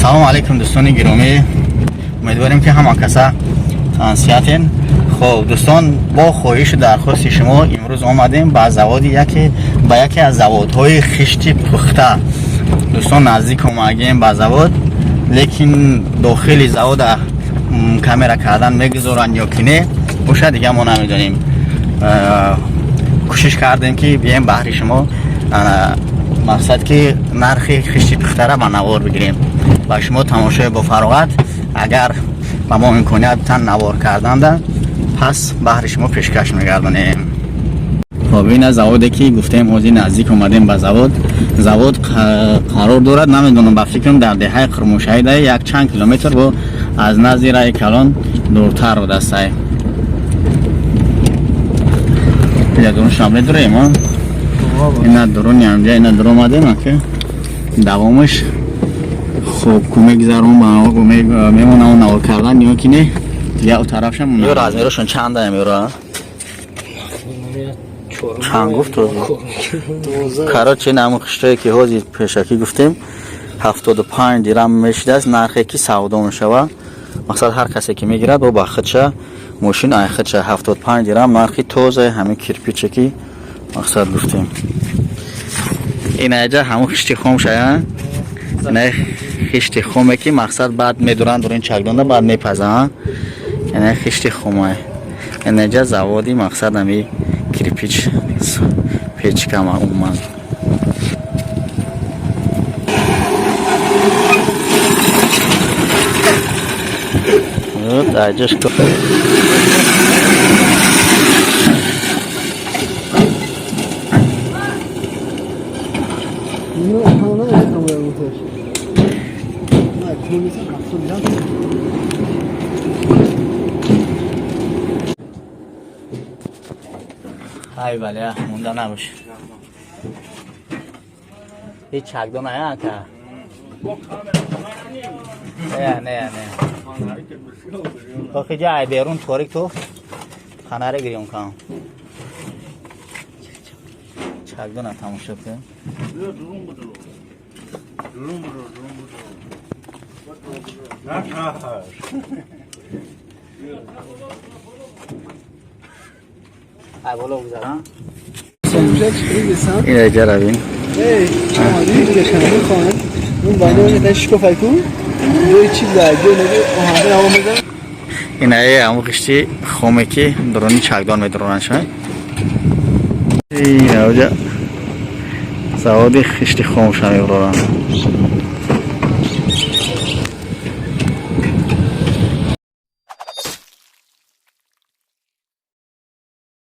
Салому алейкум, дӯстони гиромӣ. Умедворем, ки ҳама каса сиҳатен. Хоб, дӯстон, бо хоҳишу дархости шумо имрӯз омадем ба заводи яке, ба яке аз заводҳои хишти пухта. Дӯстон, наздик омагем ба завод, лекин дохили завода камера кардан мегузоранд ё ки не бошад, дига мо намедонем. Кӯшиш кардем, ки бием баҳри шумо, мақсад ки нархи хишти пухтара ба навор бигирем ба шумо. Тамошои бо фароғат. Агар ба мо имконият битан навор карданда, пас баҳри шумо пешкаш мегардонем. Хоб, ин аз заводе ки гуфтем, ҳозир наздик омадем ба завод. Завод қарор дорад, намедонам, ба фикрам, дар деҳаи Қурмошаида, як чанд километр бо аз назди раи калон дуртар будастай. Дуруншам медурем, ина дуруни ҳамҷа, ина дур омадем, ака давомаш. Хоб, ку мегзаром, мемонам навор кардан ё ки не, дигар тарафшам. Ё размерошон чандаем, ёра чанд гуфт? Короче, ҳамун хиштое ки ҳозир пешакӣ гуфтем, 75 дирам мешидааст, нархе ки савдо мешава. Мақсад, ҳар касе ки мегирад, бо ба худша мошин, ай худша. 75 дирам нархи тозаи ҳамин кирпиче ки мақсад гуфтем. Инаҷа ҳамун хишти хом шая, ина хишти хоме ки мақсад баъд медуранд дурин чакдонда, баъд мепазанд. Ина хишти хомай. Инаҷа заводи, мақсад, ҳами кирпич печкама умуман. Аҷаш. Ай бале, монда набош. Ҳеҷ чакдон ая, ака? Не, не, не. Охи ҷа ай берун торик, ту ханаре гирён кам. Чакдона тамошо кун. Ай боло гузарам. Ина ҷаравин. Эй, اون بالا شکوفایکو یه چیز در نگه آهنگ هوا میزن. Инаe ҳамун хишти хоме ки дуруни чакдон медуронанд шай. Инаоҷа заводи хишти хомша мебуроранд.